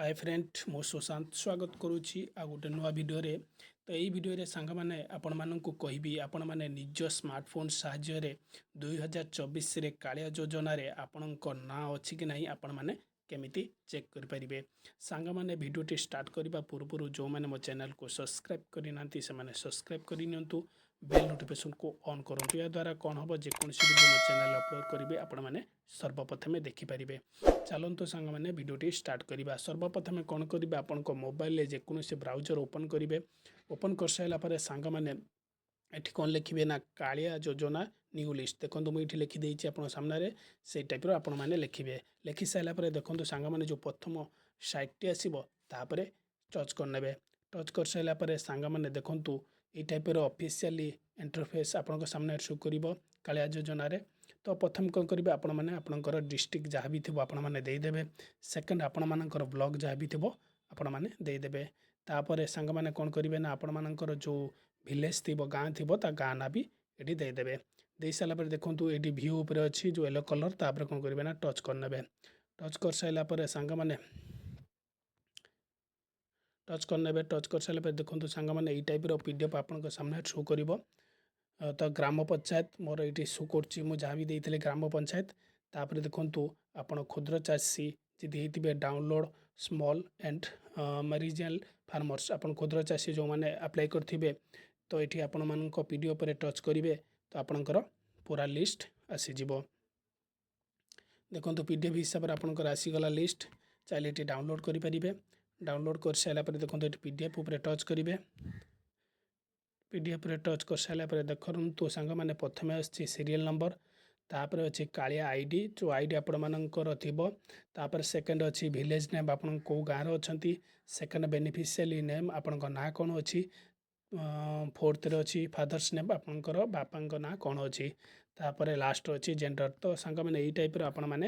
ହାଏ friend, ମୁଁ ସୁଶାନ୍ତ ସ୍ୱାଗତ କରୁଛି ଆଉ ଗୋଟେ ନୂଆ ଭିଡ଼ିଓରେ। ତ ଏଇ ଭିଡ଼ିଓରେ ସାଙ୍ଗମାନେ, ଆପଣମାନଙ୍କୁ କହିବି, ଆପଣମାନେ ନିଜ ସ୍ମାର୍ଟଫୋନ୍ ସାହାଯ୍ୟରେ 2024ରେ କାଳିଆ ଯୋଜନାରେ ଆପଣଙ୍କ ନାଁ ଅଛି କି ନାହିଁ, ଆପଣମାନେ କେମିତି ଚେକ୍ କରିପାରିବେ। ସାଙ୍ଗମାନେ, ଭିଡ଼ିଓଟି ଷ୍ଟାର୍ଟ କରିବା ପୂର୍ବରୁ ଯେଉଁମାନେ ମୋ ଚ୍ୟାନେଲକୁ ସବସ୍କ୍ରାଇବ୍ କରିନାହାନ୍ତି, ସେମାନେ ସବସ୍କ୍ରାଇବ୍ କରିନିଅନ୍ତୁ, ବେଲ୍ ନୋଟିଫିକେସନ୍କୁ ଅନ୍ କରନ୍ତୁ। ଏହାଦ୍ୱାରା କ'ଣ ହେବ, ଯେକୌଣସି ଭିଡ଼ିଓ ମୋ ଚ୍ୟାନେଲ୍ ଅପଲୋଡ଼ କରିବେ, ଆପଣମାନେ ସର୍ବପ୍ରଥମେ ଦେଖିପାରିବେ। ଚାଲନ୍ତୁ ସାଙ୍ଗମାନେ, ଭିଡ଼ିଓଟି ଷ୍ଟାର୍ଟ କରିବା। ସର୍ବପ୍ରଥମେ କ'ଣ କରିବେ? ଆପଣଙ୍କ ମୋବାଇଲରେ ଯେକୌଣସି ବ୍ରାଉଜର ଓପନ୍ କରିବେ। ଓପନ୍ କରିସାରିଲା ପରେ ସାଙ୍ଗମାନେ, ଏଠି କ'ଣ ଲେଖିବେ ନା କାଳିଆ ଯୋଜନା ନ୍ୟୁ ଲିଷ୍ଟ। ଦେଖନ୍ତୁ, ମୁଁ ଏଇଠି ଲେଖିଦେଇଛି ଆପଣଙ୍କ ସାମ୍ନାରେ, ସେଇ ଟାଇପ୍ର ଆପଣମାନେ ଲେଖିବେ। ଲେଖି ସାରିଲା ପରେ ଦେଖନ୍ତୁ ସାଙ୍ଗମାନେ, ଯେଉଁ ପ୍ରଥମ ସାଇଟ୍ଟି ଆସିବ, ତାପରେ ଟଚ୍ କରିନେବେ। ଟଚ୍ କରିସାରିଲା ପରେ ସାଙ୍ଗମାନେ, ଦେଖନ୍ତୁ, ଏଇ ଟାଇପ୍ର ଅଫିସିଆଲି ଇଣ୍ଟରଫେସ୍ ଆପଣଙ୍କ ସାମ୍ନାରେ ଶୋ କରିବ କାଳିଆ ଯୋଜନାରେ। ତ ପ୍ରଥମେ କ'ଣ କରିବେ ଆପଣମାନେ? ଆପଣଙ୍କର ଡିଷ୍ଟ୍ରିକ୍ଟ ଯାହା ବି ଥିବ, ଆପଣମାନେ ଦେଇଦେବେ। ସେକେଣ୍ଡ, ଆପଣମାନଙ୍କର ବ୍ଲକ୍ ଯାହା ବି ଥିବ, ଆପଣମାନେ ଦେଇଦେବେ। ତାପରେ ସାଙ୍ଗମାନେ, କ'ଣ କରିବେ ନା ଆପଣମାନଙ୍କର ଯେଉଁ ଭିଲେଜ୍ ଥିବ, ଗାଁ ଥିବ, ତା ଗାଁ ନାଁ ବି ଏଠି ଦେଇଦେବେ। ଦେଇସାରିଲା ପରେ ଦେଖନ୍ତୁ, ଏଇଠି ଭ୍ୟୁ ଉପରେ ଅଛି ଯେଉଁ ୟେଲୋ କଲର୍, ତାପରେ କ'ଣ କରିବେ ନା ଟଚ୍ କରିନେବେ। ଟଚ୍ କରିସାରିଲା ପରେ ସାଙ୍ଗମାନେ, ଟଚ୍ କରିନେବେ। ଟଚ୍ କରିସାରିଲା ପରେ ଦେଖନ୍ତୁ ସାଙ୍ଗମାନେ, ଏଇ ଟାଇପ୍ର ପିଡିଏଫ୍ ଆପଣଙ୍କ ସାମ୍ନାରେ ଶୋ କରିବ। ତ ଗ୍ରାମ ପଞ୍ଚାୟତ ମୋର ଏଇଠି ଶୋ କରୁଛି, ମୁଁ ଯାହା ବି ଦେଇଥିଲି ଗ୍ରାମ ପଞ୍ଚାୟତ। ତାପରେ ଦେଖନ୍ତୁ, ଆପଣ କ୍ଷୁଦ୍ର ଚାଷୀ ଯଦି ହେଇଥିବେ, download small and marginal farmers, ଆପଣ କ୍ଷୁଦ୍ର ଚାଷୀ ଯେଉଁମାନେ ଆପ୍ଲାଏ କରିଥିବେ, ତ ଏଠି ଆପଣମାନଙ୍କ ପିଡିଏଫ୍ ଉପରେ ଟଚ୍ କରିବେ, ତ ଆପଣଙ୍କର ପୁରା ଲିଷ୍ଟ ଆସିଯିବ। ଦେଖନ୍ତୁ, ପିଡିଏଫ୍ ହିସାବରେ ଆପଣଙ୍କର ଆସିଗଲା ଲିଷ୍ଟ। ଚାହିଁଲେ ଏଠି ଡାଉନଲୋଡ଼ କରିପାରିବେ। ଡାଉନଲୋଡ଼ କରିସାରିଲା ପରେ ଦେଖନ୍ତୁ, ଏଠି ପିଡିଏଫ୍ ଉପରେ ଟଚ୍ କରିବେ। ପିଡିଏଫ୍ରେ ଟଚ୍ କରିସାରିଲା ପରେ ଦେଖନ୍ତୁ ସାଙ୍ଗମାନେ, ପ୍ରଥମେ ଆସିଛି ସିରିଏଲ୍ ନମ୍ବର, ତାପରେ ଅଛି କାଳିଆ ଆଇଡି, ଯେଉଁ ଆଇଡି ଆପଣମାନଙ୍କର ଥିବ। ତାପରେ ସେକେଣ୍ଡ ଅଛି ଭିଲେଜ୍ ନେମ୍, ଆପଣ କେଉଁ ଗାଁରେ ଅଛନ୍ତି। ସେକେଣ୍ଡ ବେନିଫିସିଆରୀ ନେମ୍, ଆପଣଙ୍କ ନାଁ କ'ଣ ଅଛି। ଫୋର୍ଥରେ ଅଛି ଫାଦର୍ସ ନେମ୍, ଆପଣଙ୍କର ବାପାଙ୍କ ନାଁ କ'ଣ ଅଛି। ତାପରେ ଲାଷ୍ଟ ଅଛି ଜେଣ୍ଡର। ତ ସାଙ୍ଗମାନେ, ଏଇ ଟାଇପ୍ର ଆପଣମାନେ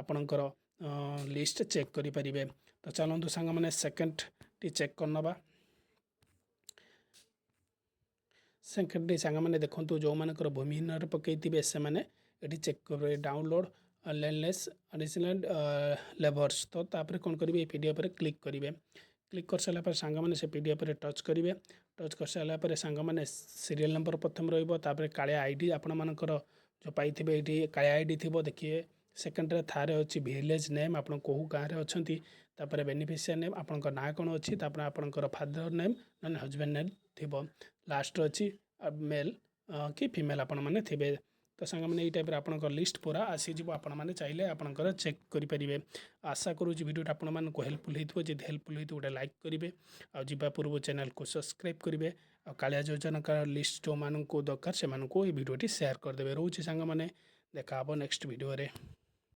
ଆପଣଙ୍କର ଲିଷ୍ଟ ଚେକ୍ କରିପାରିବେ। ତ ଚାଲନ୍ତୁ ସାଙ୍ଗମାନେ, ସେକେଣ୍ଡଟି ଚେକ୍ କରିନେବା। ସେକେଣ୍ଡଟି ସାଙ୍ଗମାନେ, ଦେଖନ୍ତୁ, ଯେଉଁମାନଙ୍କର ଭୂମିହୀନରେ ପକାଇଥିବେ, ସେମାନେ ଏଠି ଚେକ୍ କରିବେ, ଡାଉନଲୋଡ଼ ଲ୍ୟାଣ୍ଡଲେସ୍ ଆଡ଼ିସନାଲ୍ ଲେବର୍ସ। ତ ତାପରେ କ'ଣ କରିବେ? ଏଇ ପିଡିଏଫ୍ରେ କ୍ଲିକ୍ କରିବେ। କ୍ଲିକ୍ କରିସାରିଲା ପରେ ସାଙ୍ଗମାନେ, ସେ ପିଡିଏଫ୍ରେ ଟଚ୍ କରିବେ। ଟଚ୍ କରିସାରିଲା ପରେ ସାଙ୍ଗମାନେ, ସିରିଏଲ୍ ନମ୍ବର ପ୍ରଥମେ ରହିବ। ତାପରେ କାଳିଆ ଆଇଡି, ଆପଣମାନଙ୍କର ଯେଉଁ ପାଇଥିବେ, ଏଇଠି କାଳିଆ ଆଇଡି ଥିବ, ଦେଖିବେ। ସେକେଣ୍ଡରେ ଥାର୍ଡ଼ରେ ଅଛି ଭିଲେଜ୍ ନେମ୍, ଆପଣ କେଉଁ ଗାଁରେ ଅଛନ୍ତି। ତାପରେ ବେନିଫିସିଆରୀ ନେମ୍, ଆପଣଙ୍କ ନାଁ କ'ଣ ଅଛି। ତାପରେ ଆପଣଙ୍କର ଫାଦର ନେମ୍ ନହେଲେ ହଜବେଣ୍ଡ ନେମ୍ ଥିବ। ଲାଷ୍ଟରେ ଅଛି ମେଲ୍ କି ଫିମେଲ୍ ଆପଣମାନେ ଥିବେ। ତ ସାଙ୍ଗମାନେ, ଏଇ ଟାଇପ୍ର ଆପଣଙ୍କ ଲିଷ୍ଟ ପୁରା ଆସିଯିବ। ଆପଣମାନେ ଚାହିଁଲେ ଆପଣଙ୍କର ଚେକ୍ କରିପାରିବେ। ଆଶା କରୁଛି ଭିଡ଼ିଓଟା ଆପଣମାନଙ୍କୁ ହେଲ୍ପଫୁଲ୍ ହେଇଥିବ। ଯଦି ହେଲ୍ପଫୁଲ୍ ହେଇଥିବ, ଗୋଟେ ଲାଇକ୍ କରିବେ ଆଉ ଯିବା ପୂର୍ବରୁ ଚ୍ୟାନେଲକୁ ସବସ୍କ୍ରାଇବ୍ କରିବେ। ଆଉ କାଳିଆ ଯୋଜନା ଲିଷ୍ଟ ଯେଉଁମାନଙ୍କୁ ଦରକାର, ସେମାନଙ୍କୁ ଏଇ ଭିଡ଼ିଓଟି ସେୟାର କରିଦେବେ। ରହୁଛି ସାଙ୍ଗମାନେ, ଦେଖା ହେବ ନେକ୍ସଟ ଭିଡ଼ିଓରେ।